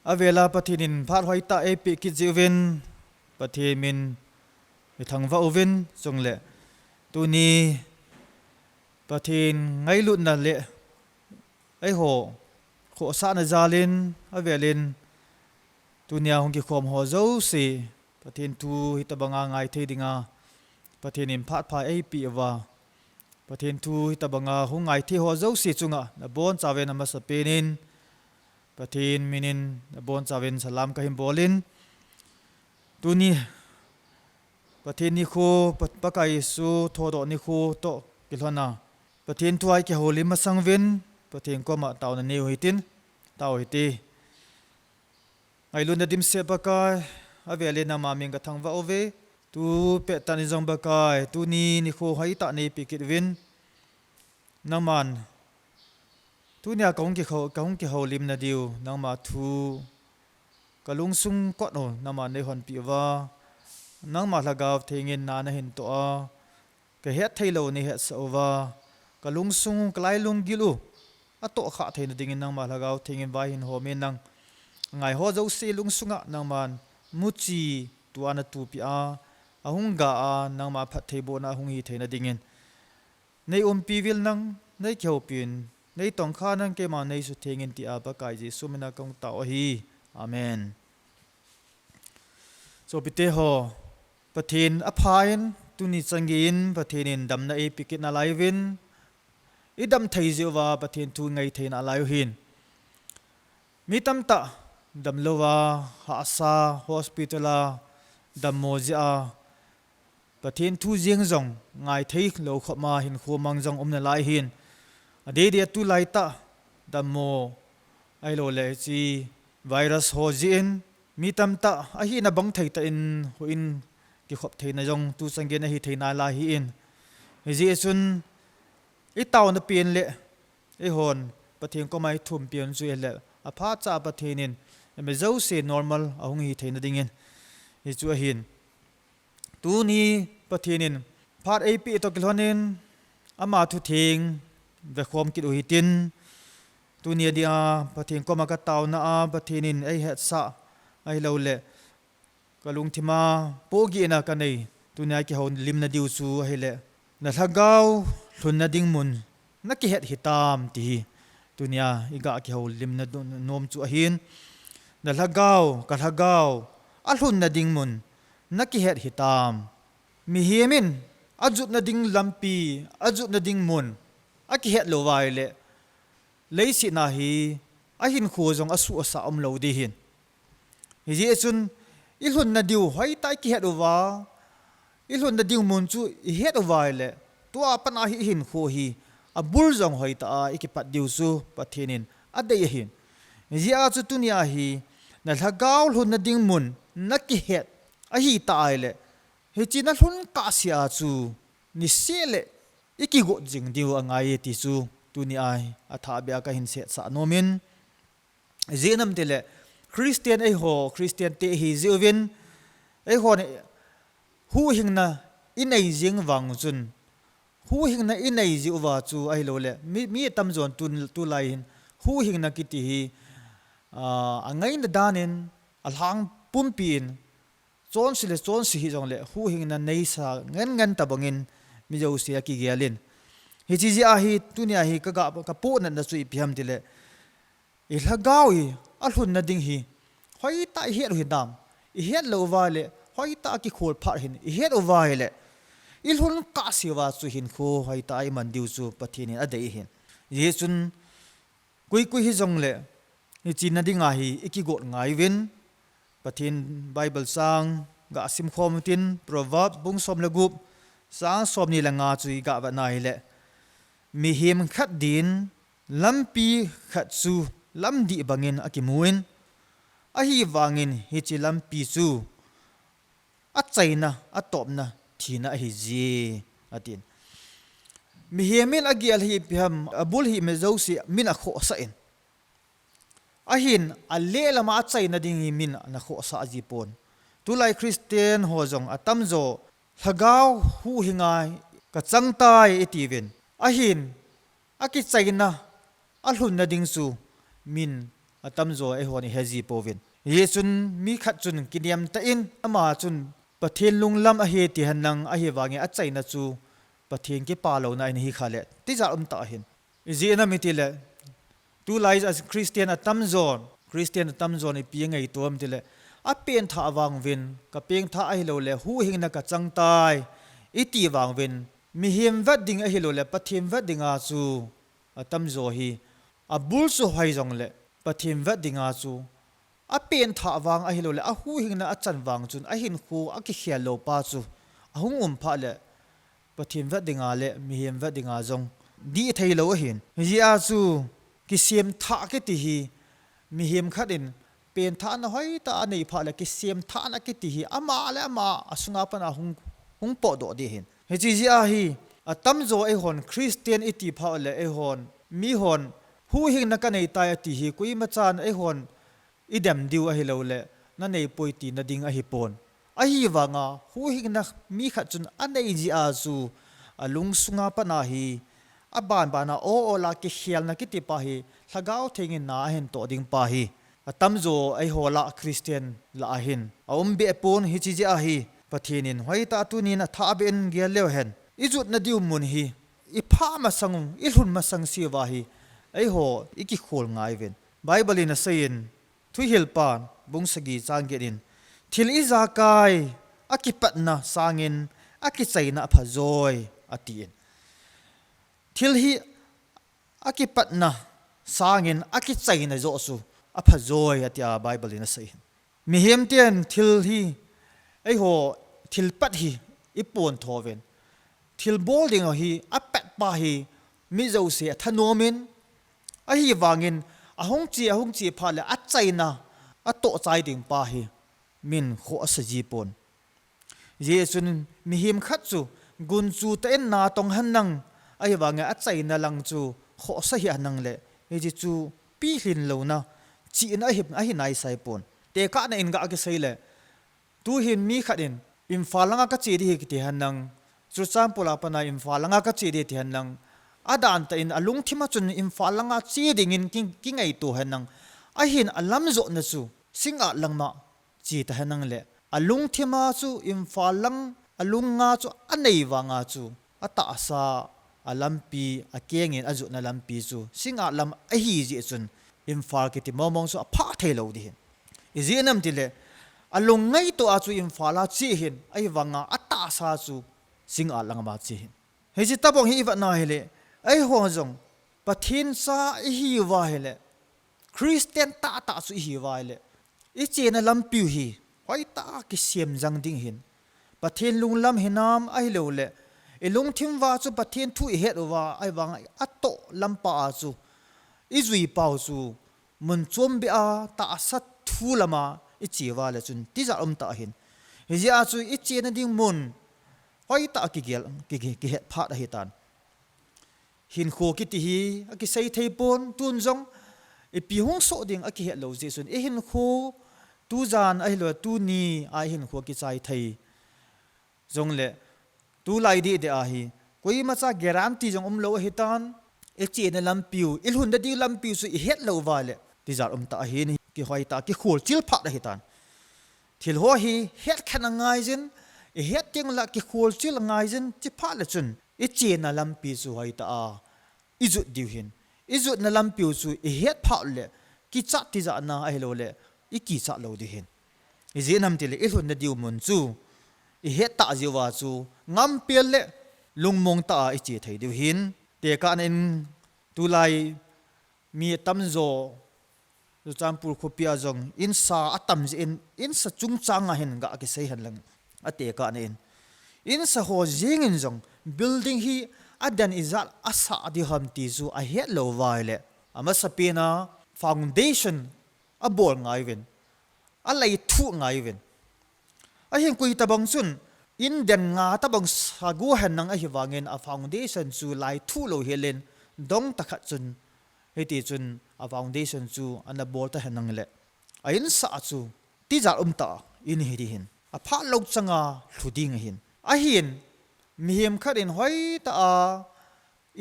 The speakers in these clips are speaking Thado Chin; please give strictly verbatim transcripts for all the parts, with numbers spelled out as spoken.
Avela Pathen in phat hoitah eipeh kit jeh uvin, Pathen min ithangvah uvin, chule tuni Pathen ngailutna le eiho khohsahna jalin, avelin tunia hung kikhom ho jouse, Pathen thu hitabanga ngai thei dinga Pathen in phat pha eipeh uva, Pathen thu hitabanga hung ngai thei ho jouse chunga nabonchauvin amasapen in Pathen minin nabonchauvin salam kahin bolin, tuni Pathen nikho, Pa-, Pakai Jesu thodoh nikho toh kilhona Pathen thua ikihoulim masang uvin Pathen koma taona neiu hitin, tao hite. Ngailutna dimset Pakai, avelin nangma min kathangvah uve. Tu pettah in jong Pakai, tuni nikho hoitah neipeh kit uvin, nangman tunia kahung kihou-, kahung kihoulimna diu nangma thu kalungsung kot u nangman neihonpeh uva, nangma Lhagao Thengin na nahin toh a, kahet theilou neihetsah uva, kalungsung, kalailunggil u atohkhah theina dingin nangma Lhagao Thengin vai hin homin lang, angai ho jouse lungsunga nangman muchi tua natupeh a, ahung ga a, nangma phattheibohna ahung hi theina dingin neiumpi uvin lang, neikihoupi un, neitongkha un, keiman neisutheng in tia Pakai Jesu mina kahung tao ahi. Amen. Sopite ho, Pathen aphan tuni chan geiyin Pathen in damna eipeh kit nalai uvin, idam thei jeh uva Pathen thu ngai thei nalai u ahin. Mi tamtah damlouva, hahsa, hospital a dammo jeh a Pathen thu jeng jong ngai theilou khop ma hinkho mang jong um nalai ahin. Adeh deh a tulai tah dammo ahilouleh hiche virus ho jeh in mi tamtah ahina bang thei tah in houin kikhop theina jong tu chan geiyin ahi thei nalai ahin. Hijeh chun itaona pen le eihon Pathen koma ithum pen chu ahile aphat cha a Pathen in imajouse normal ahung hi theina dingin, hichu ahin. Tuni Pathen in phat eipeh toh kilhonin ama thu theng vekhom kit u hitin, tuni adia Pathen koma kataona a Pathen in eihetsah ahilouleh kalungthima pohgihna kanei, tunia kihoulimna diu chu ahile, na lhagao lhunna ding mun nakihet hitam ti hi tunia iga kihoulimna nom chu ahin. Na lhagao, ka lhagao alhunna ding mun nakihet hitam. Mihem in ajotna ding lampi, ajotna ding mun akihet louva ahile, leiset a hi ahinkho jong asuh asah umlou ding ahin. Hijeh chun ilhunna diu hoitah a ikihet uva, ilhunna ding mun chu ihet uva ahile, tua pat a hi ihinkho hi abul jong hoitah a ikipat diu chu Pathen in adei ahin. Hijeh a chu tunia hi na lhagao lhunna ding mun nakihet ahitah ahile, hiche nalhun kahse a chu niseh le ikigot jing diu angai e ti chu tunia hi athahbeh a kahin setsah nomin. Ijeh inem itile Christian eiho, Christian te ihi jeh uvin, eihon huhhingna inei jeng vang chun, huhhingna inei jeh uva chu ahilouleh mi, mi atamjon tu, tulai hin huhhingna kiti hi, ah, angaina dan in, alhang pumpi in, chonse le chonse hijongle huhhingna neisa ngen ngen tobangin mi jouse akigel in. Hiche jeh a hi tunia hi kaga, kapohnatna chu ipi ham itile, ilhagao hi alhunna ding hi hoitah a ihet u hitam. Ihet louva ahile hoitah a kikhol phat ahin, ihet uva ahile ilhun kahse uva chu hinkho hoitah a iman diu chu Pathen in adei ahin. Hijeh chun koi koi hijongle hiche na dinga hi ikigot ngai uvin, Pathen Bible chang gasim khom utin, Proverb bung som le gup, chang somni le nga chu iga vetna ahile, mihem khat din lampi khat chu lamdih bangin akimun, ahivangin hiche lampi chu achaina, atopna, thina ahije, atin. Mihem in agel hi ipi ham, abul hi ima jouse min akhohsah in, ahin aleh lama achaina ding hi min ana khohsah jipon. Tulai Christian ho jong atamjo lhagao huhhinga kachangtai itiuvin, ahin akichaina, alhunna ding chu min atamjo eihon iheji pouvin. Hijeh chun mi khat chun kiniamtah in ama chun Pathen lunglam ahi ti henlang ahivangin achaina chu Pathen kipalouna ahin hi khah le tijat umtah ahin. Ijeh inem itile, tulai a Christian atamjon, Christian atamjon ipi angaito em itile, apengthah vang uvin, kapengthah ahilouleh huhhingna kachang tai iti vang uvin, mihem vet ding ahilouleh Pathen vet dinga chu atamjo hi abul chu hoi jongleh Pathen vet dinga chu apengthah vang ahilouleh ahuhhingna achan vang chun ahinkho akikhel lou pa chu ahung um phat leh Pathen vet dinga le mihem vet dinga jong dih theilou ahin. Hijeh a chu kisemthah kiti hi mihem khat in pengthahna hoitah anei phat leh kisemthahna kiti hi ama le ama asunga pat a hung, hung potdoh ding ahin. Hiche jeh a hi atamjo eihon Christian iti phat leh eihon mihon huhhingna kanei tai ati hi koimachan eihon idem diu ahilouleh nanei poi tina ding ahipon. Ahivanga huhhingna mi khat chun anei jeh a chu alungsunga pat a hi abanbana o-ola kikhelna kiti pa hi Lhagao Theng in na ahin toh ding pa hi atamjo eiho lah Christian lah a hin aum behpon. Hiche jeh a hi Pathen in hoitah tunin athahbeh in gel leu hen, ijotna diu mun hi ipha masang u, ilhun masang seuva hi eiho ikikhol ngai uvin. Bible in aseiyin, Thuhilpa bung sagi chang get in, thil ijakai akipatna sangin akichaina aphajoi atin. Thil hi akipatna sangin akichaina joh chu aphajoi atia Bible in aseiyin. Mihem ten thil hi eiho thilpat hi ipontho uvin. Thilbol ding hi apat pa hi mi jouse athanomin, ahivangin ahung che, ahung che phat leh achaina atoh chai ding pa hi min khoh asa jipon. Hijeh chun mihem khat chu gunchu tah in natong henlang, ahivangin achaina lang chu khohsa hih henlang leh hiche chu pilhin louna chihna ahi, ahi naisai pon. Tekahna in gah kisei leh, tuhin mi khat in Imphal langa kache ding ahi kiti henlang, Churachandpur a pat a Imphal langa kache ding ti henlang, adan tah in alungthim a chun Imphal langa che dingin ki, kingaito henlang, ahin alamjotna chu Singngat lang ma che ta henlang leh, alungthim a chu Imphal lang alunga chu anei vanga chu atahsa alampi, akengin ajotna lampi chu Singngat lam ahi jeh chun Imphal kiti mongmong chu aphah theilou ding ahin. Ijeh inem itile, alung ngaito a chu Imphal a che ahin, ahivanga atahsa chu Singngat lang ma che ahin. Hiche tobang hi ivet na hileh, eiho jong Pathen cha ihiuva hileh, Christian tahtah chu ihiuva hileh, ichena lampiu hi hoitah a kisem jeng ding ahin. Pathen lunglam hinam ahilouleh, ilungthim uva chu Pathen thu ihet uva, ahivanga atoh lampa a chu ijui pau chu mun chombeh a tahsa thu lama iche uva leh chun tijat umtah ahin. Hijeh a chu ichena ding mun hoitah a kigel, ki, ki, kihet phat ahitan. Hinkho kiti hi akisei thei pon, tun jong ipi hung soh ding akihet lou jeh chun, ihinkho tujan ahilou tuni a ihinkho kichai thei jongleh, tulai deh deh a hi koimacha guarantee jong umlou ahitan. Ichena lampiu, ilhunna ding lampiu chu ihet lou uva leh tijat umtah ahin, kihoitah a kikholchil phat ahitan. Thil ho hi hetkhen angaiyin, ihet teng leh kikholchil angaiyin, chuphat leh chun ichena lampi chu hoitah a ijot diu ahin. Ijotna lampiu chu ihet phat leh kichat tijatna ahilouleh ikichat lou ding ahin. Ijeh inem itile, ilhunna diu mun chu ihet tah jeh uva chu ngampel leh lungmong tah a iche thei diu ahin. Tekahna in tulai mi atamjo Churachandpur khopi a jong insa atam jeh in, insa chungchang a hin gah kisei henlang, atekahna in, insa ho jeng in jong building hi aden ijat a sah ding ham ti chu ahet lou uva hileh, amasapen a foundation abol ngai uvin, alei thuh ngai uvin. Ahin koi tobang chun, in den nga tobang sa go henlang ahivangin a foundation chu lei thuh lou hel in, dong tah khat chun, hiti chun a foundation chu ana bol ta henlang leh, a insa chu tijat umtah in hi ding ahin. Aphah lou changa lhu ding ahin. Ahin, mihem khat in hoitah a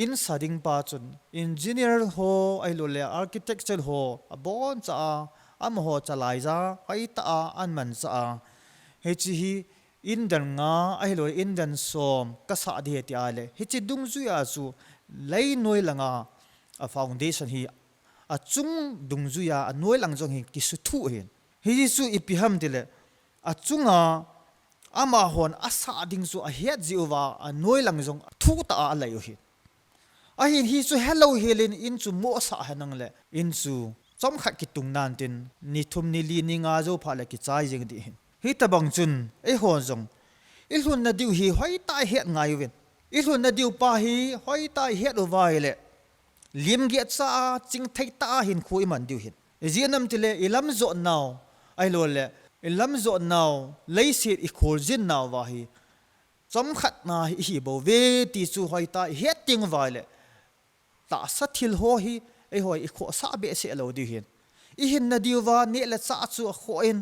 in sa ding pa chun engineer ho ahilou le architecture ho abon cha a, amaho chalai ja hoitah a aman cha a, hiche hi in dan nga ahilou le in dan som kasah ding ahi tia le, hiche dungjuia chu lei noi langa a foundation hi achung dungjuia anoi lang jong hi kisuthu ahin. Hichu ipi ham tile, achunga amahon asah ding chu ahet jeh uva anoi lang jong thuhtah a alei u ahin. Ahin hichu helou helin in chu mosah henlang le in chu chomkhat kitung nan tin, ni thum ni li ni nga jou phat le kichai jeng ding ahin. Hitobang chun eiho jong ilhunna diu hi hoitah a ihet ngai uvin. Ilhunna diu pa hi hoitah a ihet uva ahile, limgeh cha a, chingthei tah a hinkho iman diu ahin. Ijeh inem tile ilamjot nau ahilou le ilamjot nau, leiset ikholjin nauva hi chomkhat na hi ihi bouve ti chu hoitah a ihet teng uva ahile, tahsa thil ho hi eihon ikhohsah behseh lou diu ahin. Ihinna diuva neh le chah chu akhoh in,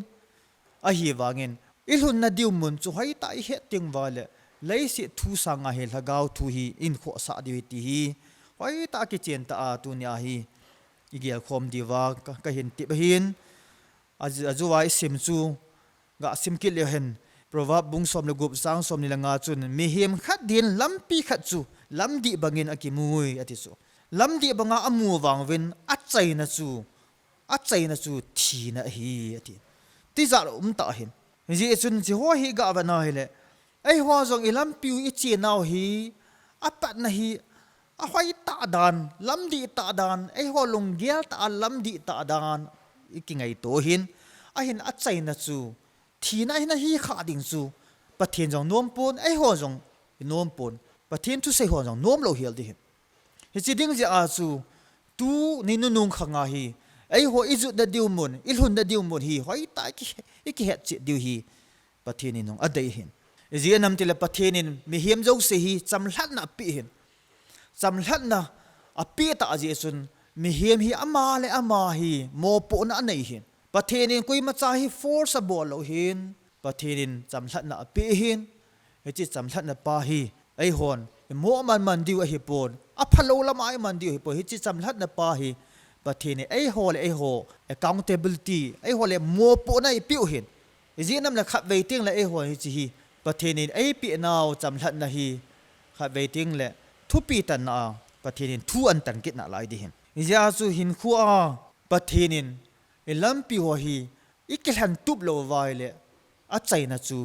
ahivangin ilhunna diu mun chu hoitah a ihet teng uva le, leiset thu sanga hi lhagao thu hi ihin khohsah diu ahi ti hi hoitah a kichen tah a tunia hi igel khom diuva ka, kahin tep ahin. Aju, ajuva isim chu gasim kit leu hen, Proverb bung som le gup chang som ni le nga chun, mihem khat din lampi khat chu lamdih bangin akimui ati chu. Lamdih banga amu vang uvin achaina chu, achaina chu thina ahi ati. Tijat umtah ahin. Hijeh chun hiche ho hi gavet na ahile, eiho jong ilampiu ichenau hi apatna hi ahoitah dan, lamdih tah dan, eiho lunggel tah a lamdih tah dan ikingaito ahin. Ahin achaina chu thina ahin, ahi kha ding chu Pathen jong nom pon, eiho jong inom pon, Pathen thusei ho jong nom lou hel ding ahin. Hiche ding jeh a chu tuni nunung khanga hi eiho ijotna diu mun, ilhunna diu mun hi hoitah a iki, ikihet chet diu hi Pathen in jong adei ahin. Ijeh inem tile Pathen in mihem jouse hi chamlhatna apeh ahin. Chamlhatna apeh tah jeh chun mihem hi ama le ama hi mopohna anei ahin. Pathen in koimacha hi force abol lou ahin. Pathen in chamlhatna apeh ahin. Hiche chamlhatna pa hi eihon imo man man diu ahipon, aphalou lama iman diu ahipon. Hiche chamlhatna pa hi Pathen in eiho le eiho accountability, eiho le mopohna eipeh u ahin. Ijeh inem le khatvei teng le eihon hiche hi Pathen in eipeh nau chamlhatna hi khatvei teng le thupi tanna a Pathen in thu ahin tan kit nalai ding ahin. Hijeh a chu hinkhoa Pathen in ilampi ho hi ikilhen tup lou uva ahile, achaina chu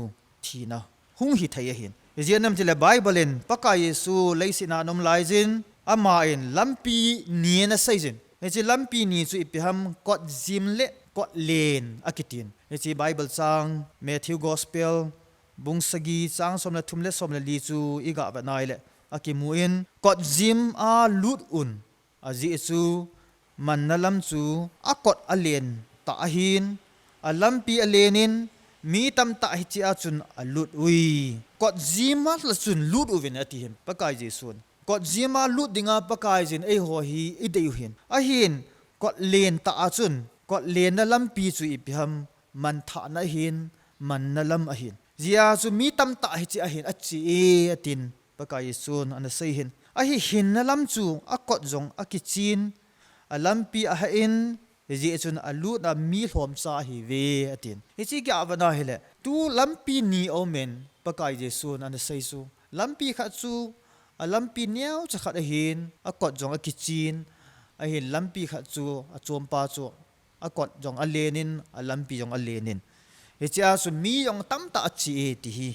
thina hung hithei ahin. Ijeh inem tile Bible in Pakai Jesu leiset a aum laijin, aman lampi ni ana seijin. Hiche lampi ni chu ipi ham, kotjim le kotlen akitin. Hiche Bible chang Matthew Gospel bung sagi chang som le thum le som le li chu igavet na ahile, akimun, kotjim a lut un. Ajeh chu manna lam chu akot alen tah ahin, alampi alen in, mi tamtah hichea chun alut ui. Kotjim a la chun lut uvin ati ahin Pakai Jesun. Kotjim a lut dinga Pakaiyin eiho hi idei u ahin. Ahin, kotlen tah a chun, kotlenna lampi chu ipi ham, manthahna ahin, manna lam ahin. Hijeh a chu mi tamtah hichea hin ache e, atin Pakai Jesun ana sei ahin. Ahi hinna lam chu akot jong akichen, alampi ahah in, hijeh chun alutna mi lhomcha ahiuve, atin. Hiche igavet na ahile, tu lampi ni aumin, Pakai Jesun ana sei chu. Lampi khat chu, alampi neocha khat ahin, akot jong akichen, ahin lampi khat chu, achompa chu, akot jong alen in, alampi jong alen in. Hichea chu mi jong tamtah ache e, ti hi.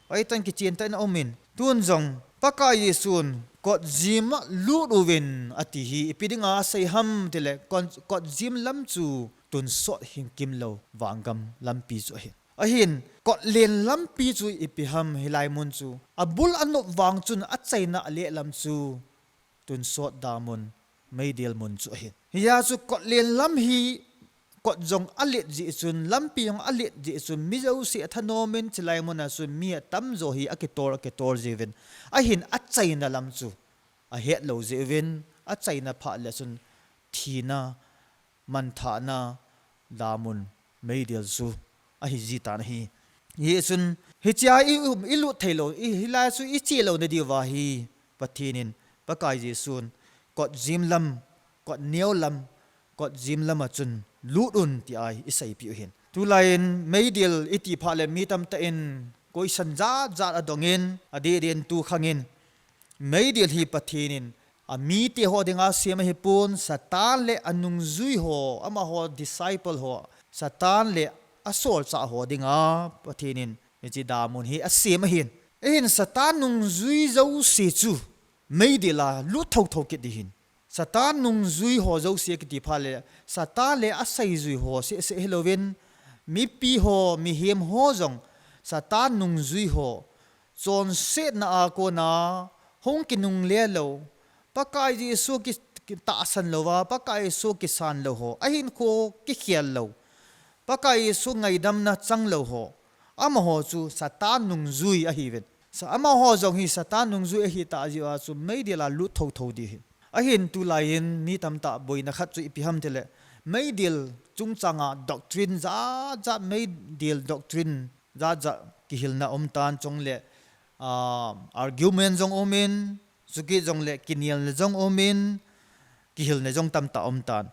Hoitah in kichen tah in aumin. Tun jong, Pakai Jesun, kotjim a lut uvin, ati hi, ipi dinga asei ham tile, kot, kotjim lam chu, tonsot hing kimlou, vanggam lampi chu ahin. Ahin, kotlen lampi chu ipi ham hilai mun chu. Abul anop vang chun achaina aleh lam chu. Tonsot damun, meidil mun chu ahin. Hijeh a chu kotlen lam hi kot jong alet jeh chun, lampi jong alet jeh chun, mi jouse athanom in chulai muna chun mi atamjo hi akitor, akitor jiuvin. Ahin achaina lam chu ahet lou jiuvin, achaina phat le chun thina, manthahna, damun, meidil chu ahi jitan ahi. Hichun, hichea i um, ilut theilou, i, hilai chu iche louna diuva hi, Pathen in, Pakai Jesun kot jim lam, kot neo lam, kot jim lam a chun lut un ti a i seipeh u hin. Tulai in meidil i ti phat le mi tamtah in koisan jat jat a dong in, a deh deh in tu khang in, meidil hi Pathen in a mite ho dinga sem ahi pon, Satan le a nungjui ho, amaho disciple ho, Satan le a solchah ho dinga Pathen in hiche damun hi a sem ahin. Ahin Satan nungjui jouse chu meidil a lut thotho kit ding ahin. Satan nungjui ho jouse kiti phat le, Satan le a seijui ho seh seh hilouvin, mipi ho, mihem ho jong Satan nungjui ho, chonsetna a kona hung kinungle lou, Pakai Jesu ki, kitahsan louva, Pakai Jesu kisan lou ho, ahinkho kikhel lou, Pakai Jesu ngaidamna chang lou ho, amaho chu Satan nungjui ahiuvin. Sa, amaho jong hi Satan nungjui ahi tah jeh a chu meidil a lut thotho ding ahin. Ahin tulai in mi tamtah boina khat chu ipi ham tile, meidil chungchang a doctrine jat jat, meidil doctrine jat jat kihilna um tan, chule, ah, argument jong um in, chukit jongle kinelna jong um in, kihilna jong tamtah um tan.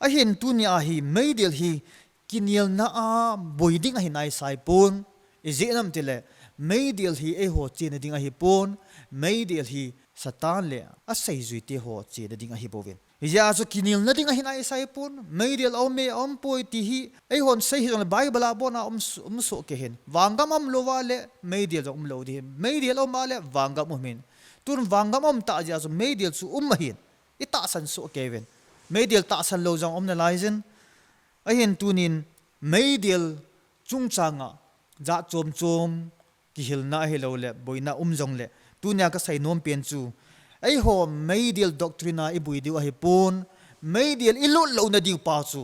Ahin tunia hi meidil hi kinelna a boi ding ahi naisai pon. Ijeh inem itile, meidil hi eiho chena ding ahi pon, meidil hi Satan le a seijuite ho chena ding ahi bouvin. Hijeh a chu kinelna ding ahi naisai pon, meidil a um e, a um poi ti hi eihon sei hijongle Bible a bon a um, um soh kei hin. Vanggam a um louva le meidil jong um lou ding ahin. Meidil a um a le vanggam um ahin. Tun vanggam a um tah jeh a chu meidil chu um ahin. I tahsan soh kei uvin. Meidil tahsan lou jong um nalai jin. Ahin tunin meidil chungchang a jat chom chom kihilna ahilouleh boina um jongle, tunia ka seinom pen chu, eiho meidil doctrine a i boi diu ahi pon, meidil i lut louna diu pa chu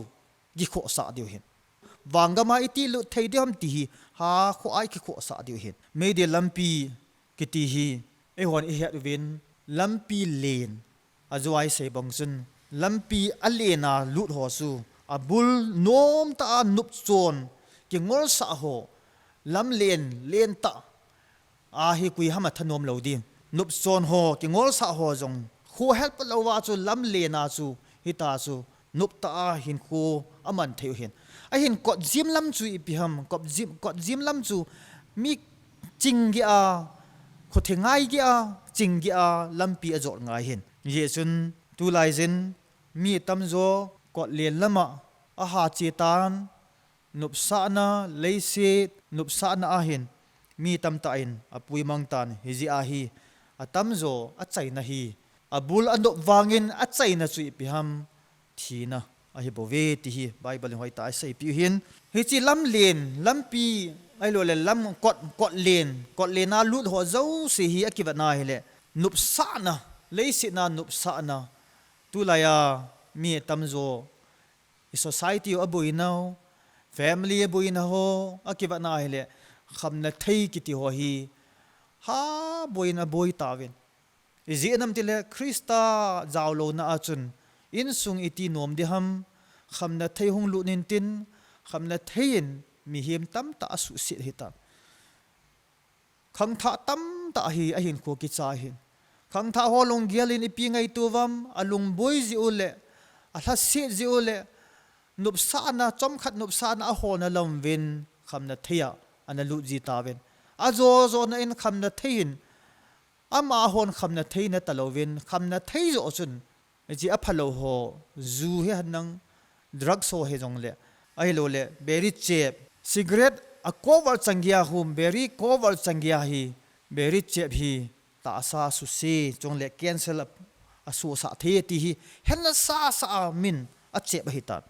kikhohsah diu ahin. Vanggam a iti lut thei diu ham ti hi, hakhoh a i kikhohsah diu ahin. Meidil lampi kiti hi eihon i het uvin, lampi len, ajo a i sei bang chun, lampi alen a lut ho chu, abul nomtah a nopchon kingolsah ho, lam len, len tah a hi koi ham a thanom lou ding. Nopchon ho, kingolsah ho jong khohel pat louva chu lam len a chu, hitia chu noptah a hinkho a man thei u ahin. Ahin kotjim lam chu ipi ham, kotjim, kotjim lam chu mi ching gei a, khothei ngai gei a, ching gei a lampi a jot ngai ahin. Hijeh chun tulai jin mi tamjo kotlen lam a aha che tan, nopsahna, leiset nopsahna ahin mi tamtah in apui mang tan, hijeh a hi atamjo achaina hi, abul anop vangin achaina chu ipi ham, thina ahi bouve ti hi Bible in hoitah a aseipeh u ahin. Hiche lamlen, lampi, ahilouleh lam kot, kotlen, kotlen a lut ho jouse hi akivetna ahileh, nopsahna, leiset a nopsahna, tulai a mi tamjo, i society u aboina u, family aboina ho, akivetna ahileh, khamna thei kiti ho hi, ha boina boi tauvin. Ijeh inem itile Christa jaolouna a chun, insung iti nom ding ham, khamna thei hung lut intin, khamna thei in mihem tamtah asuhset ahitan. Khangthah tamtah hi ahinkho kicha ahin. Khangthah ho lunggel in ipi ngaito uvam, alungboi jeh u le, alhaset jeh u le, nopsahna, chomkhat nopsahna aholna lam uvin, khamna thei a ana lut ji tauvin. Ajo jona in khamna thei in, ama hon khamna thei ana ta louvin, khamna thei joh chun, hiche aphalou ho, ju hihen lang, drugs ho hijongle, ahilouleh, beri chep, cigarette a cover chan gei a hum, beri cover chan gei a hi, beri chep hi, tahsa suse, chule cancer a, asosah thei ti hi, hena sasa a min achep ahitan.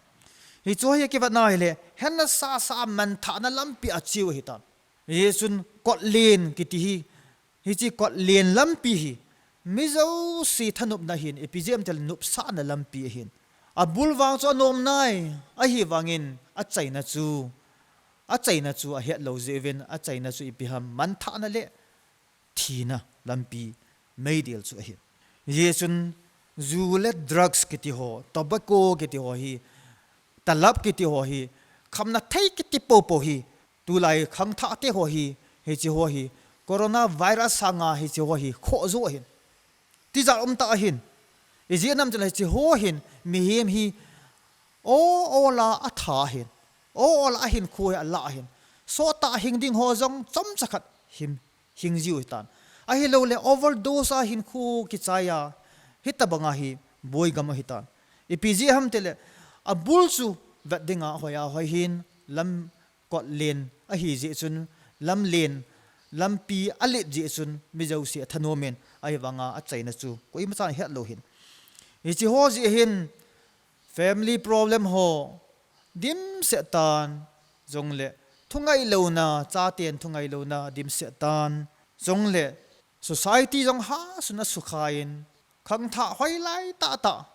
Hichu hi akivetna ahileh, hena sasa a manthahna lampi a cheu ahitan. Hijeh chun kotlen kiti hi, hiche kotlen lampi hi, mi jouse thanopna ahin, ipi jeh em itile nopsahna lampi ahin. Abul vang chu anom nai, ahivangin achaina chu, achaina chu ahet lou jeh uvin, achaina chu ipi ham, manthahna le thina lampi meidil chu ahin. Hijeh chun ju le drugs kiti ho, tobacco kiti ho hi, talab kiti ho hi, khamna thei kiti poupou hi, tulai khangthah te ho hi, hiche ho hi, coronavirus sanga hiche ho hi, khoh joh ahin. Tijat umtah ahin. Ijeh inem itile hiche ho hin mihem hi o, ola atha ahin. O, ola ahinkho hi alah ahin. Sottah hing ding ho jong chomcha khat him, hing jiu ahitan. Ahilouleh overdose a hinkho kichai a, hitobanga hi boigam ahitan. Ipi jeh ham itile, abul chu vet dinga hoi a hoi hin, lam kotlen ahi jeh chun, lamlen, lampi alet jeh chun, mi jouse athanom in, ahivanga achaina chu koimachan ahet lou hin. Hiche ho jeh hin, family problem ho dimset tan, jongle thungailouna, chaten thungailouna dimset tan, jongle society jong hasun asukhan, khangthah hoilai tahtah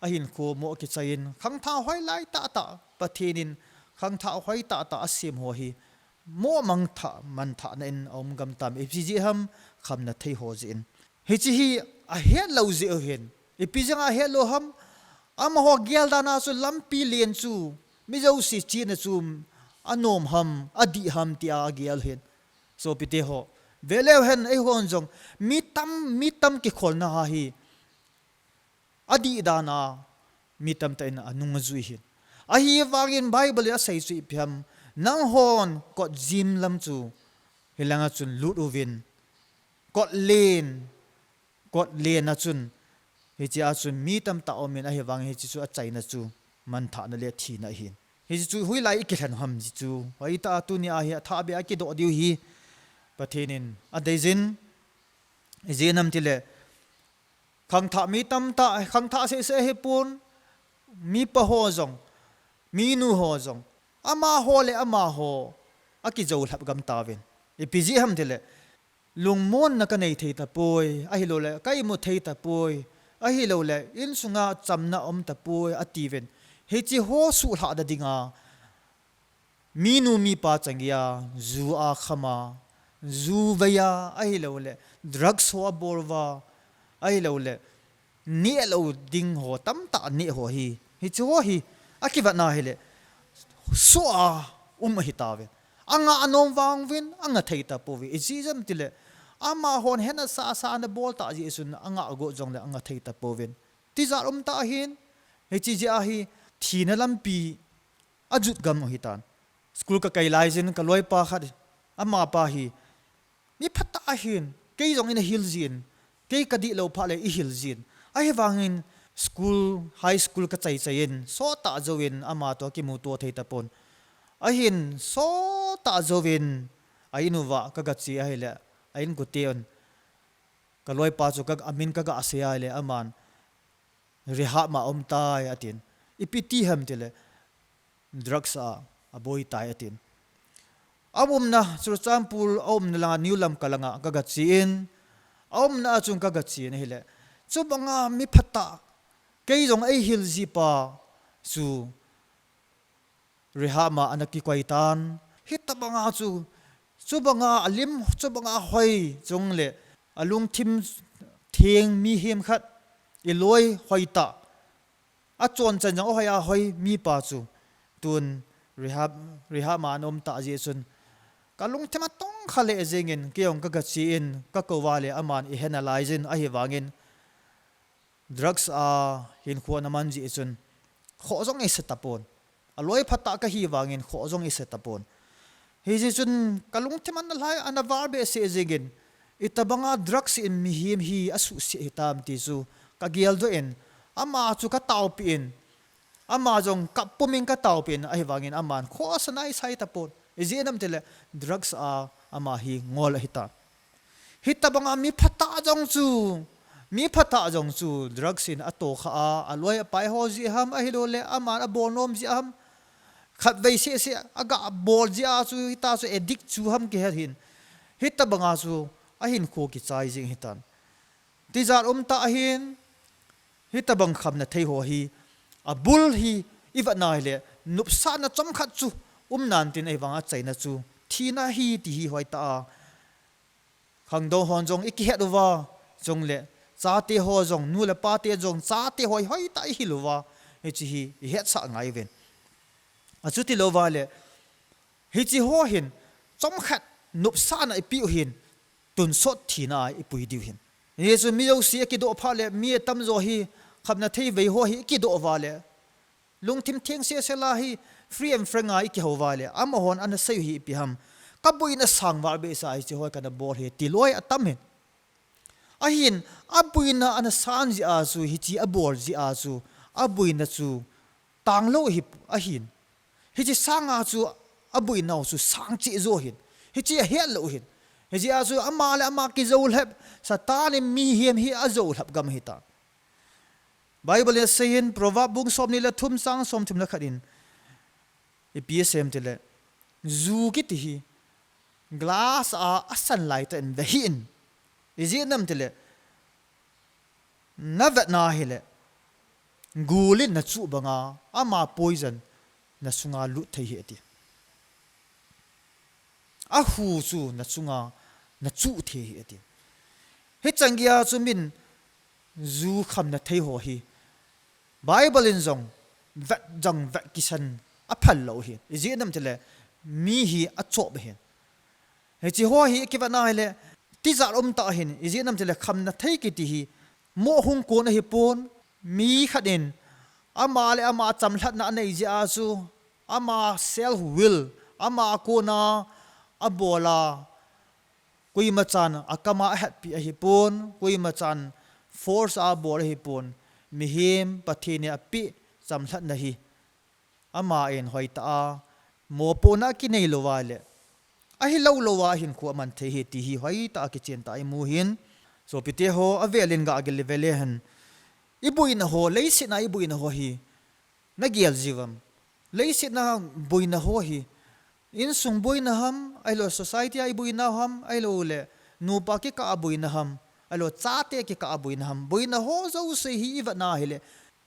ahinkho mo kichai in, khangthah hoilai tahtah Pathen in khangthah hoi tahtah asem ho hi mo mangthah, manthahna in aum gam tam, ipi jeh ham, khamna thei ho jeh in. Hiche hi ahet lou jeh u hin. Ipi jeh a ahet lou ham, amaho gel dan a chu lampi len chu, mi jouse chena chu anom ham, adih ham tia agel hin. Sopite ho, veleu hen, eihon jong mi tam, mi tam kikholna a hi adih dan a mi tamtah in anung ajui hin. Ahivangin Bible in asei chu ipi ham, nanghon kotjim lam chu hilanga chun lut uvin, kotlen, kotlen a chun, hiche a chun mi tamtah um in, ahivangin hiche chu achaina chu manthahna le thina ahin. Hiche chu hoilai ikilhen ham hiche chu, hoitah a tuni a hi athahbeh a kidoh diu hi Pathen in adeijin. Ijeh inem itile, khangthah mi tamtah, khangthah sehseh ahipon, mipa ho jong, minu ho jong, amaho le amaho akijou lhap gam tauvin. Ipi jeh ham itile, lungmonna kanei thei tapoi, ahilouleh ka imu thei tapoi, ahilouleh insunga chamna aum tapoi, atiuvin. Hiche ho suhlhahna dinga, minu mipa changeiya, ju a khama, ju veiya, ahilouleh drugs ho abol uva, ahilouleh neh lou ding ho tamtah neh ho hi, hiche ho hi akivetna hile, soh a um ahitauve. Angah anom vang uvin, angah thei tapouvin. Ijeh inem itile, amahon hena sasa ana bol tah jeh chun angah got jongle angah thei tapouvin. Tijat umtah ahin, hiche jeh a hi thina lampi ajut gam u ahitan. School kakai laijin kaloipa khat, amapa hi mi phatah ahin, kei jong eina hil jin, kei kadihlou phat le eihil jin. Ahivangin school, high school kachai chai in, sottah jouvin ama toh kimuto thei tapon. Ahin sottah jouvin a in uva kagache ahile, a inkoten kaloipa chu ka, amin kagasei ahile, aman rehab ma aumtai atin. Ipi ti ham itile, drugs a aboi tai atin. Aumna Churachandpur, aumna langa New Lamka langa kagache in, aumna a chun kagache in ahile, chubanga mi phatah, kei jong eihil jipa chu rehab ma ana kikoi tan. Hitobanga chu, chubanga alim, chubanga hoi jongle alungthim theng mihem khat, iloi hoitah, achonchan jong ahoi ahoi mipa chu tun rehab, rehab ma ana umtah jeh chun, kalungthim atongkha lheh jengin kei jong kagache in, kakou vale aman eihen alaijin, ahivangin drugs a hinkho ana man jeh chun, khoh jong eise tapon. Aloi phatah kahi vangin khoh jong eise tapon. Hijeh chun kalungthim ana lhai, ana val behseh jengin, itobanga drugs in mihem hi asuhset hitam ti chu kageldoh in, ama chu kataopeh in, ama jong kap pumin kataopeh in, ahivangin aman khoh asa naisai tapon. Ijeh inem itile, drugs a ama hi ngol ahitan. Hitobanga mi phatah jong chu, mi phatah jong chu drugs in atohkha a, aloi apai ho jeh ham, ahilouleh aman abol nom jeh ham, khatvei sehseh agabol jeh a chu, hita chu addict chu ham kihe hin. Hitobanga chu ahinkho kichai jeng ahitan. Tijat umtah ahin, hitobang khamna thei ho hi, abul hi ivetna hile, nopsahna chomkhat chu um nan tin, ahivanga achaina chu thina ahi ti hi hoitah a khangdong hon jong ikihet uva, jongle chate ho jong, nu le pate jong, chate hoi hoitah ihil uva, hiche hi ihetsah ngai uvin. Achuti louva le, hiche ho hin chomkhat nopsahna ipeh u hin, tonsot thina a ipui diu hin. Hiche mi jouse akidoh phat le, mi atamjo hi khamna thei vei ho hi akidoh uva le, lungthim theng sese la hi free and frank a ikihou uva le, amahon ana sei u hi ipi ham, kaboina sang val behseh a hiche ho kana bol hi ti loi atam hin. Ahin, aboina ana sang jeh a chu, hiche abol jeh a chu, aboina chu tanglou hi ahin. Hiche sanga chu aboinau chu sang cheh jo hin. Hiche ahet lou hin. Hijeh a chu ama le ama kijou lhep, Satan in mihem hi ajou lhep gam ahitan. Bible in asei in, Proverb bung somni le thum chang somthum le khat in, ipi asei em tile, ju kiti hi glass a asan lai tah in vehih in. Ijeh inem tile, navet na hile, gul in nachuh banga, ama poison nasunga lut thei ahi ati. Ahu chu nasunga nachuh thei ahi ati. Hichan geiya chu min ju khamna thei ho hi Bible in jong vet jong vet kisan aphal lou hi. Ijeh inem tile, mi hi achop ahi. Hiche ho hi kivet na hile, tijat um tah ahin, ijeh inem tile khamna thei kiti hi, mo hung kon ahipon, mi khat in, ama le ama chamlhatna anei jeh a chu, ama self will, ama kona abol a, koima chan akam a ahetpi ahipon, koima chan force a abol ahipon, mihem Pathen in apeh chamlhatna hi, ama in hoitah a mopohna akinei lou uva le, ahilou lou a hinkho aman thei ahi ti hi hoitah a kichen tah a imu hin. Sopite ho, avel in gah gel le vel hen. Iboina ho, leiset a iboina ho hi nagel jiu vem? Leiset a boina ho hi, insung boina ham, ahilou society a iboina ham, ahilou le nupa kikah a boina ham, ahilou chate kikah a boina ham, boina ho jouse hi ivet na hile,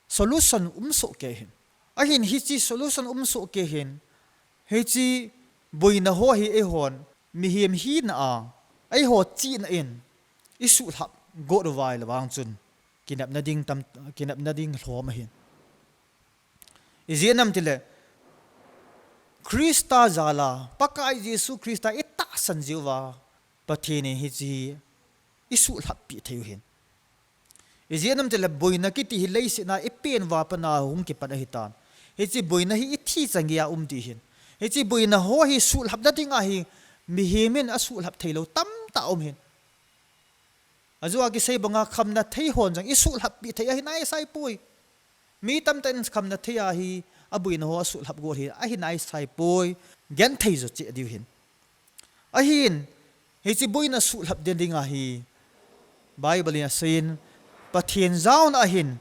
solution um soh kei hin. Ahin hiche solution um soh kei hin, hiche boina ho hi eihon mihem hina a, eiho chihna in isuhlhap got uva ahile vang chun, kinepna ding tam, kinepna ding lhom ahin. Ijeh inem tile, Christa jal a, Pakai Jesu Christa itahsan jeh uva, Pathen in hiche hi isuhlhappi thei u hin. Ijeh inem tile, boina kiti hi leiset a ipen uva pat a hung kipan ahitan. Hiche boina hi ithi chan geiya um ding ahin. Hiche boina ho hi suhlhapna dinga hi mihem in asuhlhap theilou tamtah um ahin. Ajeh a kisei banga khamna thei hon jong isuhlhappi thei ahi naisai poi. Mi tamtah in khamna thei a hi aboina ho asuhlhap got hi ahi naisai poi. Genthei jo cheh diu hin. Ahin, hiche boina suhlhap den dinga hi Bible in asei in, Pathen jaona ahin,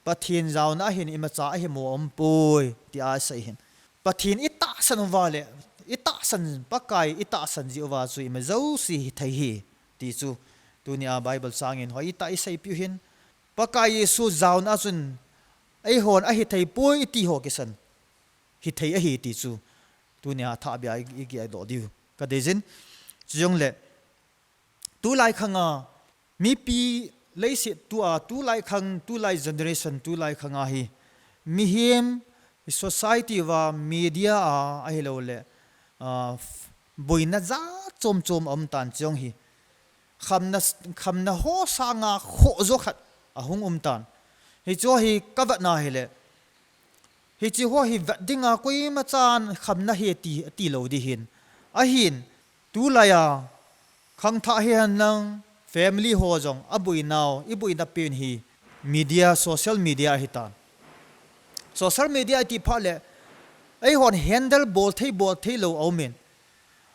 Pathen jaona ahin imacha ahimo aumpoi, tia asei hin. Pathen itahsan uva le, itahsan, Pakai itahsan jeh uva chu ima jouse hithei ahi, ti chu tunia Bible chang in hoitah a iseipiu hin. Pakai Jesu jaona chun eihon ahithei poi iti ho kisan hithei ahi ti chu tunia athahbeh a i, igel doh diu kadei jin. Chujongle, tulai khanga mipi leiset tua, tulai khang, tulai generation, tulai khanga hi mihem, society uva, media a, ahilou le, ah, boina jat chom chom aum tan, chujong hi khamna, khamna ho sanga khoh jo khat ahung um tan. Hichu hi kavet na hile, hiche ho hi vet dinga koima chan khamna ahi ti, ati lou ding ahin. Ahin, tulai a khangthah hihen lang family ho jong aboinau, iboina pen hi media, social media ahitan. Social media iti phat le, eihon handle bol thei, bol thei lou aumin.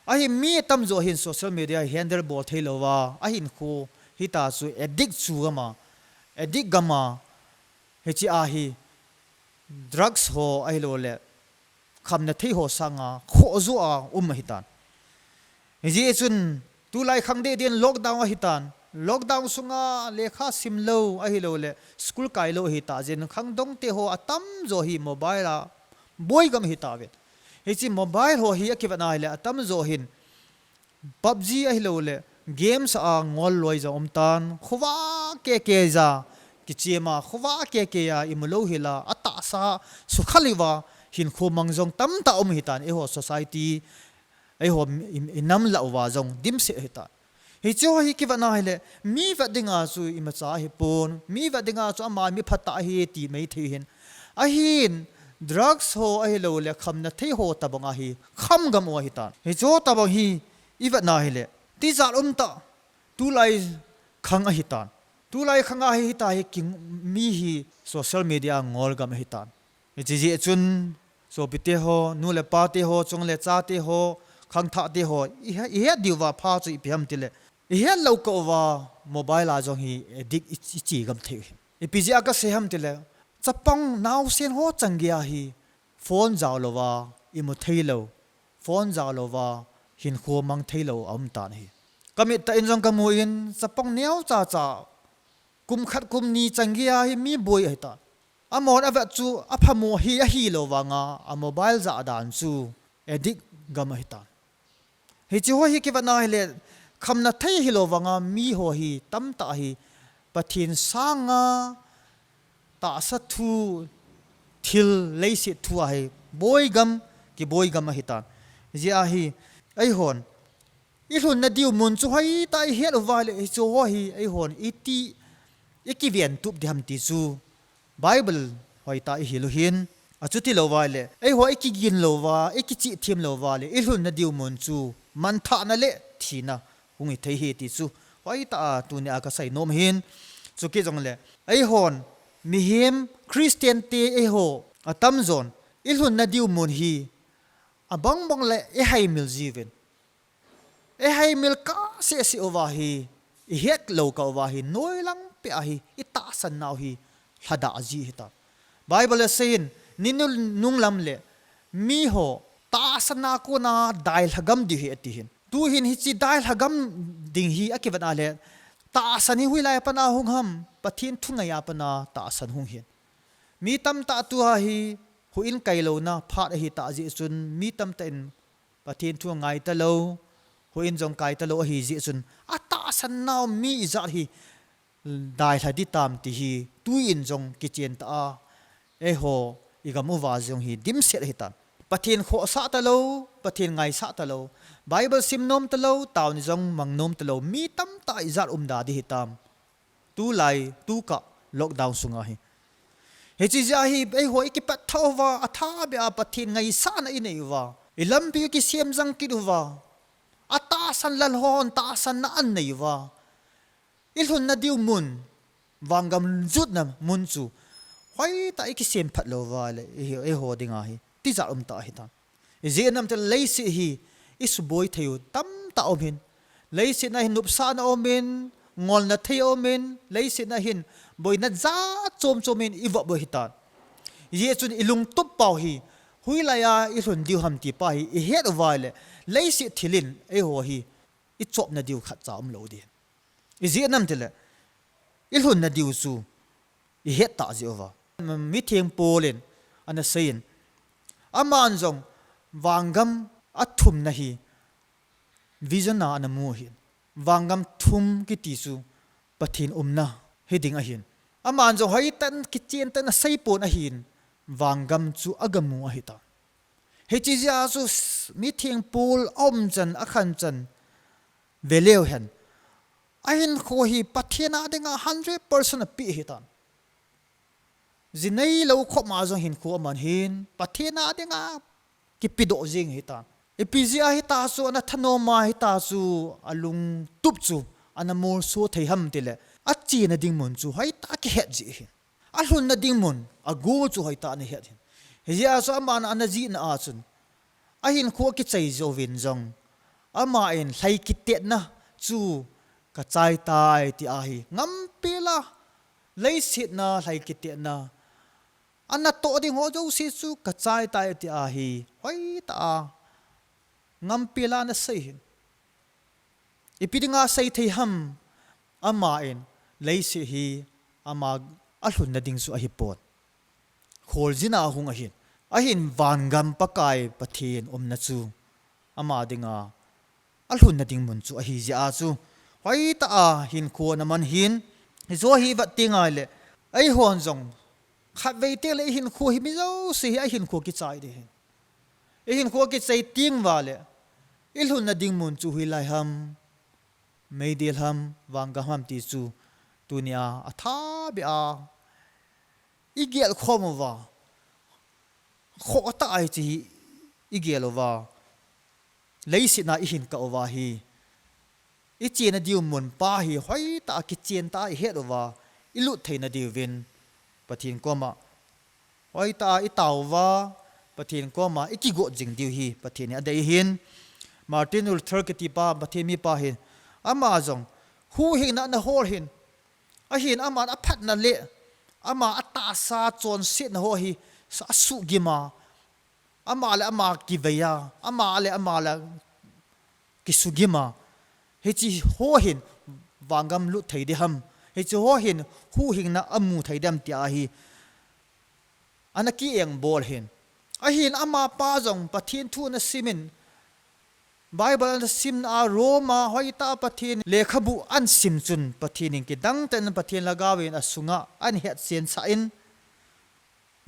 Ahin mi tamjo hin social media handle bol thei louva, ahinkho hita chu addict chu gam a, addict gam a, hiche a hi drugs ho ahilou le, khamna thei ho sanga khoh jo a um ahitan. Hijeh chun tulai khang deh deh in lockdown ahitan. Lockdown sunga lekha sim lou ahilou le, school kai lou ahitah jeh in khangdong te ho atamjo hi mobile a boi gam ahitauve. Hiche mobile ho hi akivet na hile atamjo hin PUBG ahilou le, games a ngol loi jong um tan, khovah keke ja kichem a, khovah keke a imu lou hila, atahsa sukha lou va, hinkho mang jong tamtah um ahitan, eiho society, eiho i, i, inam lah uva jong dimset ahitan. Hiche ho hi kivetna hile, mi vet dinga chu imacha ahipon, mi vet dinga chu ama mi phatah ahi ti maithei hin. Ahin, drugs ho ahilou le khamna thei ho tabang ahi, kham gam u ahitan. Hiche ho tabang hi ivetna hile, tijat umtah, tulai khang ahitan. Tulai khang ahi hita hi king mi hi social media ngol gam ahitan. Hiche jeh chun, sopite ho, nu le pate ho, chung le chate ho, khangthahte ho, ihet diuva pha chu ipi ham tile, ihet lou kah uva mobile a jong hi addict ichi gam thei u hi. Ipi jeh a kasei ham tile, chapang naosen ho changeiya hi phone jao louva imu theilou, phone jao louva hinkho mang theilou aumtan ahi. Kamit tah in jong kamu in, chapang neocha cha, kum khat kum ni changeiya hi mi boi ahitan. Amahon avet chu aphamo hi ahilou vanga, a mobile jah dan chu addict gam ahitan. Hiche ho hi kivetna hile, khamna thei hilou vanga, mi ho hi tamtah hi Pathen sanga tahsa thu, thil leiset thu ahi boi gam, kiboi gam ahitan. Hijeh a hi, eihon ilhunna diu mun chu hoitah ihet uva le, hiche ho hi eihon iti ikiventup ding ham ti chu Bible hoitah ihil u hin, achuti louva le, eiho ikigin louva, ikichih them louva le, ilhunna diu mun chu manthahna le thina hung hithei hi ti chu hoitah a tunia kasei nom hin. Chukit jongle, eihon mihem Christian te eiho atamjon ilhunna diu mun hi abang bang le ihaimil jiuvin, ihaimil kah seh seh uva hi, ihet lou kah uva hi, noilang peh a hi itahsan nau hi lhadah ji ahitan. Bible aseiyin, ni nunglam le miho tahsanna kona dailha gam diu ahi ati hin. Tuhin hiche dailha gam ding hi akivetna le, tahsan hi hoilai a pat a hung ham, Pathen thu ngaiya pat a tahsan hung hin. Mi tamtah tua hi houin kailouna phat ahitah jeh chun, mi tamtah in Pathen thu angai talou, houin jong kai talou ahi jeh chun, atahsan nau mi ijat hi dailha ding tam ti hi tuin jong kichen tah a, eiho igam uva jong hi dimset ahitan. Pathen khohsah talou, Pathen ngaisah talou, Bible sim nom talou, taona jong mang nom talou, mi tamtah ijat umda ding hitam. Tulai, tukah lockdown sunga hi. Hiche jeh a hi, eiho ikipat thah uva, athabeh a Pathen ngaisahna inei uva, ilampi u kisem jang kit uva, atahsan lal hon tahsanna anei uva, ilhunna diu mun, vanggam jutna mun chu hoitah ikisem phat louva le, eiho dinga hi tijat umtah ahitan. Ijeh inem itile leiset hi isuboi thei u tamtah um hin. Leiset a hin nopsahna um in, ngolna thei um in, leiset a hin boina jat chom chom in ivop u ahitan. Ijeh chun ilungtup pau hi hoilai a ilhun diu ham ti pa hi ihet uva le, leiset thil in eiho hi ichopna diu khatcha umlou ding. Ijeh inem itile, ilhunna diu chu ihet tah jeh uva. Mitheng Paul in anaseiyin, aman jong vanggam athumna hi vision a anamu ahin. Vanggam thum kiti chu Pathen umna hiding ahin. Aman jong hoitah in kichen tah in aseipon ahin, vanggam chu agamu ahitan. Hiche jeh a chu Mitheng Paul aumchan, akhanchan veleu hen, ahinkho hi Pathen a dinga hundred percent apeh ahitan. Ji neilou khop ma jong hinkho aman hin, Pathen a dinga kipedoh jeng ahitan. Ipi jeh a hita chu, ana thanom a hita chu, alungtup chu ana molso thei ham itile, achena ding mun chu hoitah a kihet jeh ahin. Alhunna ding mun, a goal chu hoitah a anahet hin. Hijeh a chu aman anajihna a chun, ahinkho akichai jouvin jong, aman lhai kitetna chu kachai tai tia hi, ngampela leiset a lhai kitetna, anatoh ding ho jouse chu kachai tai tia hi hoitah a ngampela anasei hin. Ipi dinga sei thei ham, aman leiset hi ama alhunna ding chu ahipon, kholjin a hung ahin. Ahin vanggam Pakai Pathen umna chu ama dinga alhunna ding mun chu ahi jeh a chu hoitah a hinkho anaman hin. Hiche hi vet teng ahile, eihon jong khatvei teng le ihinkho hi, mi jouse hi ahinkho kichai ding ahin. Ihinkho kichai teng uva le, ilhunna ding mun chu hoilai ham, meidil ham, vanggam ham ti chu tunia atha bia igel khom uva, khoh tah a hiche hi igel uva, leiset a ihin kah uva hi, ichena diu munpa hi hoitah a kichen tah a ihet uva, ilut theina diuvin Pathen koma hoitah a itao uva, Pathen koma ikigot jing diu hi Pathen in adei ahin. Martin Luther kitipa, Pathen mipa hin, ama jong huhhingna ana hol hin, ahin aman aphatna le ama atahsa chonsetna ho hi asuhgim a, ama le ama kivei a, ama le ama la kisugim a, hiche ho hin vanggam lut thei ding ham, hiche ho hin huhhingna amu thei ding ham tia hi ana kiengbol hin. Ahin amapa jong Pathen thu ana simin, Bible ana simna a Roma hoitah a Pathen lekhabu ana sim chun Pathen in kidang tah in Pathen lhagao in asunga ana hetchen sah in,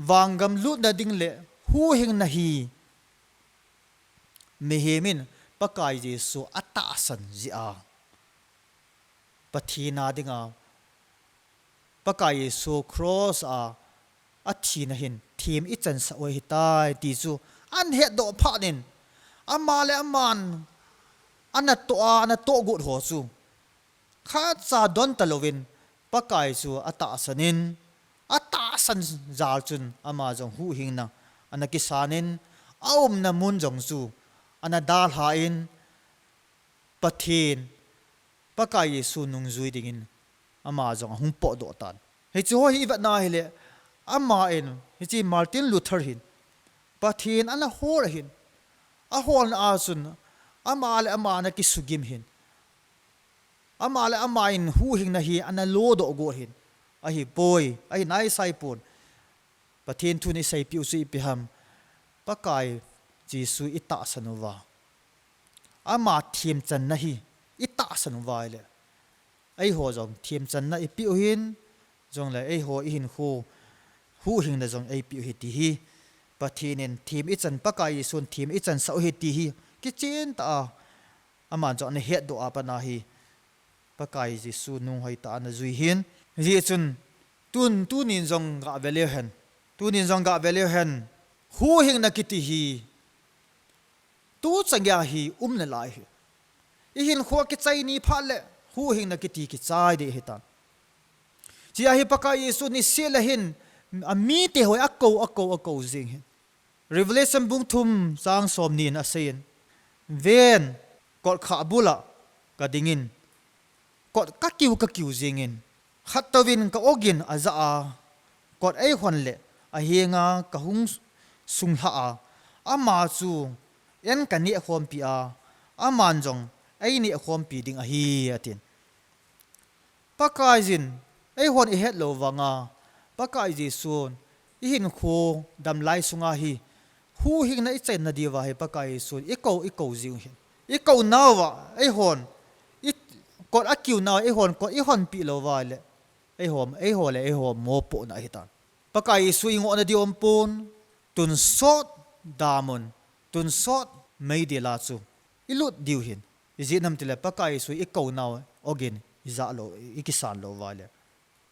vanggam lutna ding le huhhingna hi mihem in Pakai Jesu atahsan jeh a, Pathen a dinga Pakai Jesu cross a athina hin them ichansah u ahitai ti chu ana hetdoh phat in, ama le aman ana toh a, ana tohgot ho chu khatcha don talouvin Pakai chu atahsan in, atahsan jal chun ama jong huhhingna ana kisan in, aumna mun jong chu ana dalha in, Pathen, Pakai Jesu nungjui dingin ama jong ahung potdoh tan. Hiche ho hi ivetna hile, ama in, hiche Martin Luther hin Pathen ana hol ahin, aholna a chun ama le ama ana kisugim hin, ama le ama in huhhingna hi ana lodoh got hin, ahipoi, ahin aisaipon. Pathen thun iseipeh u chu ipi ham, Pakai Jesu itahsan uva, ama themchanna hi itahsan uva ahile, eiho jong themchanna ipeh u hin, jongle eiho ihinkho huhhingna jong eipeh u ahi ti hi, Pathen in them ichan, Pakai Jesun them ichansah u ahi ti hi kichen tah a aman jong ana hetdoh a pat a hi Pakai Jesu nung hoitah ana jui hin. Hijeh chun tun, tunin jong gave leu hen, tunin jong gave leu hen, huhhingna kiti hi tu chan geiya hi um nalai ahi. Ihinkho kichai ni phat le huhhingna kiti kichai ding ahitan. Hichea hi Pakai Jesu niseh le hin amite ho hi akou, akou, akou jing hin. Revelation bung thum chang somni in aseiyin, ven, kotkhah bula kading in, kot kakiu, kakiu jingin, khattouvin ka-ogin ajah a, kot eihon le ahenga kahung sunglhah a, ama chu ein kanehkhompi a, aman jong einehkhompi ding ahi, atin. Pakaiyin eihon ihetlou vanga, Pakai Jesun ihinkho damlai sunga hi huhhingna ichanna diuva hi Pakai Jesun ikou, ikou jing uhin. Ikou nauva eihon, i, kot akiu nauva eihon kot ihonpeh louva le, eiho, eiho le eiho mopohna ahitan. Pakai Jesu ingohna diu aumpon, tonsot damun, tonsot meidila chu ilut diu ahin. Ijeh inem itile Pakai Jesu ikou nau ogin ijah lou, ikisan louva le.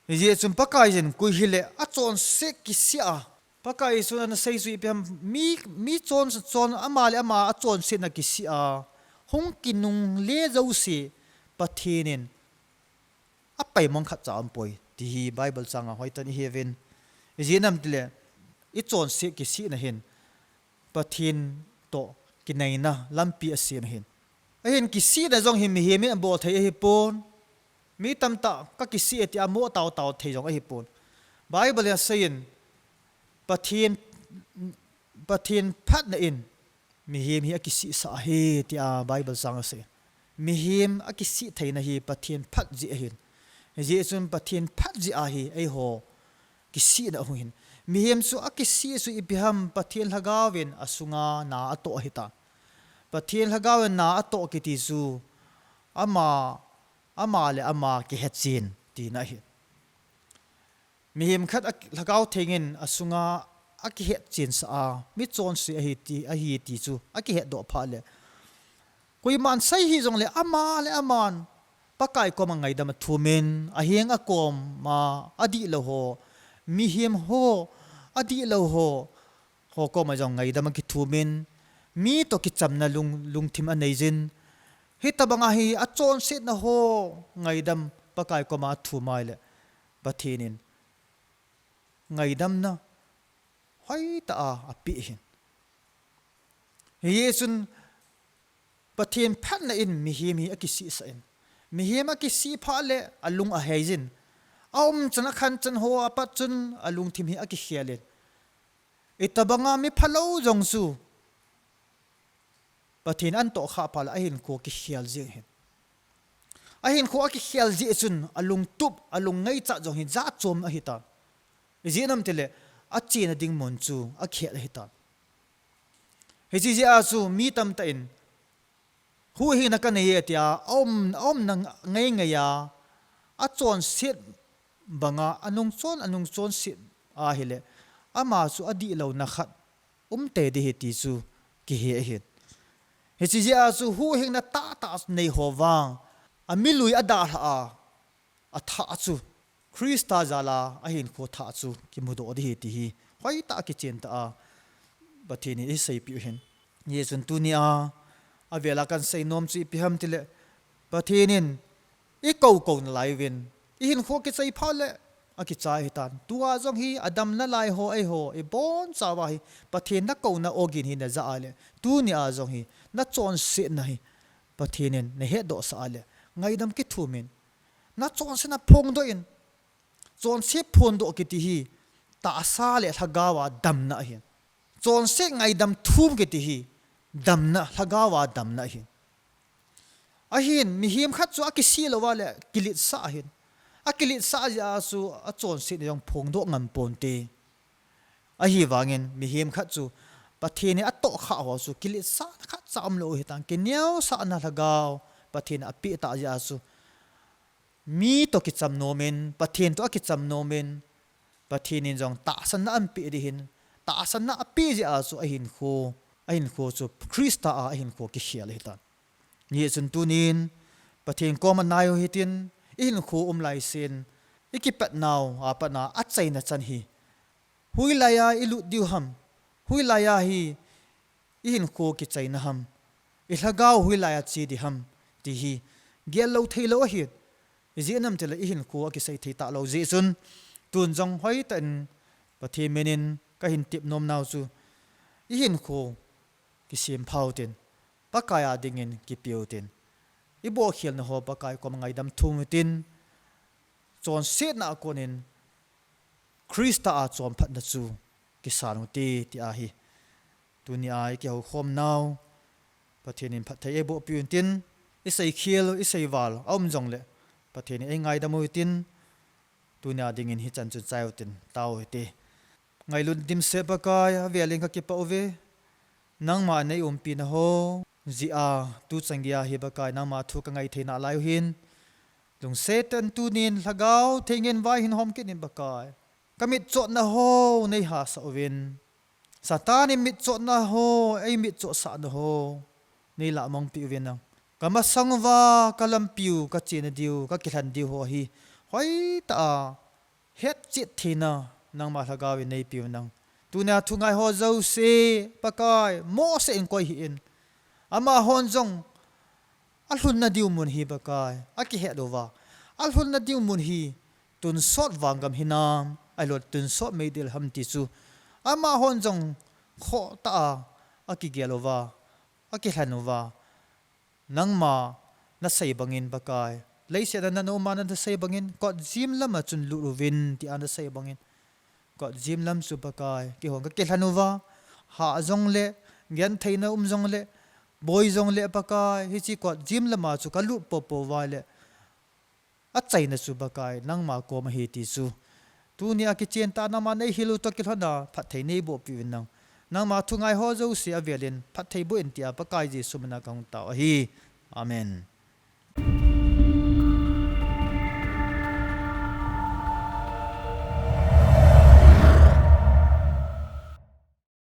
Hijeh chun Pakaiyin koi hile achonset kisih a, Pakai Jesun ana sei chu ipi ham, mi, mi chon, chon, ama le ama achonsetna kisih a hung kinungle jouse Pathen in apaimang khatcha aumpoi ti hi Bible changa hoitah in iheuvin. Ijeh inem itile ichonset kisihna hin Pathen toh kinaina lampi asem ahin. Ahin kisihna jong hi mihem in abol thei ahipon. Mi tamtah kakisih e tia mo taotao thei jong ahipon. Bible in aseiyin, Pathen, Pathen phatna in mihem hi akisihsah ahi tia Bible chang asei. Mihem akisih theina hi Pathen phat jeh ahin. Hijeh chun Pathen phat jeh a hi eiho kisihna ahung hin. Mihem chu akisih chu ipi ham, Pathen lhagaovin asunga na atoh ahitan. Pathen lhagaovin na atoh kiti chu ama, ama le ama kihetchen tina ahi. Mihem khat a, Lhagao Thengin asunga akihetchensah a, michonse ahi ti, ahi ti chu akihetdoh phat le, koiman sei hih jongle ama le aman Pakai koma ngaidam athumin, aheng akoma adihlou ho, mihem ho, adihlou ho, ho koma jong ngaidam akithumin, mi toh kichamna lung, lungthim aneijin. Hitabanga hi achonsetna ho ngaidam Pakai koma athum ahile, Pathen in ngaidamna hoitah a apeh ahin. Hijeh chun Pathen phatna in mihem hi akisihsah in, mihem akisih phat le alung aheijin, aumchan akhanchan ho apat chun alungthim hi akikhel in. Hitabanga mi phalou jong chu Pathen anatoh khah phat le ahinkho kikhel jeng ahin. Ahinkho akikhel jeh chun alungtup, alung ngaichat jong hi jatchom ahitan. Ijeh inem itile, achena ding mun chu akhel ahitan. Hiche jeh a chu mi tamtah in, huhhingna kanei e tia, aum, aumna ngeingei a, achonset banga, anungchon, anungchonset ahile, ama chu adihlouna khat umtei ding ahi ti chu kihe ahin. Hiche jeh a chu huhhingna tahtah neiho vang, amilui adalhah a, athah chu, Christa jal a ahinkho thah chu kimudoh ding ahi ti hi hoitah a kichen tah a Pathen in eiseipeh u ahin. Hijeh chun tunia, avel a kahin seinom chu ipi ham itile, Pathen in ikoukou nalai uvin, ihinkho kichai phat le akichai ahitan. Tua jong hi adamna lai ho eiho ibonchauva hi Pathen nakouna ogin hi najah ahile, tunia jong hi nachonsetna hi Pathen in nahetdohsah ahile, ngaidam kithumin, nachonsetna phongdoh in. Chonset phondoh kiti hi tahsa le lhagao a damna ahin. Chonset ngaidam thum kiti hi damna, lhagao a damna ahin. Ahin, mihem khat chu akisih louva le kiletsah ahin. Akiletsah jeh a chu achonsetna jong phongdoh ngam ponte. Ahivangin mihem khat chu Pathen in atohkhah ho chu kiletsahna khatcha umlou ahitan, kineosahna lhagao Pathen in apeh tah jeh a chu mi toh kichamnomin, Pathen toh akichamnomin, Pathen in jong tahsanna anapeh ding ahin, tahsanna apeh jeh a chu ahinkho, ahinkho chu Christa a ahinkho kikhel ahitan. Hijeh chun tunin Pathen koma nai u hitin, ihinkho um laisen, ikipatnau apatna achaina chan hi hoilai a ilut diu ham, hoilai a hi ihinkho kichaina ham, ilhagao hoilai a che ding ham, ti hi gellou theilou ahin. Ijeh inem itile ihinkho akisei thei talou jeh chun, tun jong hoitah in Pathen min in kahin tepnomnau chu, ihinkho kisempha utin, Pakai a dingin kipe utin, ibolkhelna ho Pakai koma ngaidam thum utin, chonsetna a konin Christa a chonphatna chu kisan ute ti ahi. Tunia ikihoukhomnau Pathen in phatthei eibohpeh utin, iseikhel, iseival aum jongle Pathen in eingaidam utin, tunia dingin hichan chun chai utin, tao hite. Ngailut dimset Pakai, avelin kakipah uve. Nangma neiumpina ho jeh a tuchan geiya hi Pakai, nangma thu kangai thei nalai u ahin. Lungset tah in tunin Lhagao Theng in vai hin hom kit in Pakai, kamitchotna ho neihasah uvin. Satan in mitchotna ho eimitchotsahna ho neilamangpeh uvin lang, kamasang uva kalampiu, kachena diu, kakilhen diu ho hi hoitah a hetchet theina nangma Lhagao in neipeh uvin lang. Tunia thungai ho jouse Pakai, mohseh in koi hih in. Amahon jong alhunna diu mun hi Pakai, akihet uva, alhunna diu mun hi tonsot vanggam hinam, ahilou tonsot meidil ham ti chu amahon jong khohtah a akigel uva, akilhen uva, nangma nasei bangin Pakai, leiset a nana um a nasei bangin, kotjim lama chun lut uvin tia nasei bangin, kotjim lam chu Pakai, keihon kakilhen uva, hah jongle, gentheina um jongle, boi jongle Pakai, hiche kotjim lama chu kalut poupou uva ahile, achaina chu Pakai, nangma kom ahi ti chu tunia kichen tah a nangma neihil u toh kilhona phatthei neibohpeh uvin lang. Nangma thungai ho jouse avelin phatthei boh in tia Pakai Jesu mina kahung tao ahi. Amen.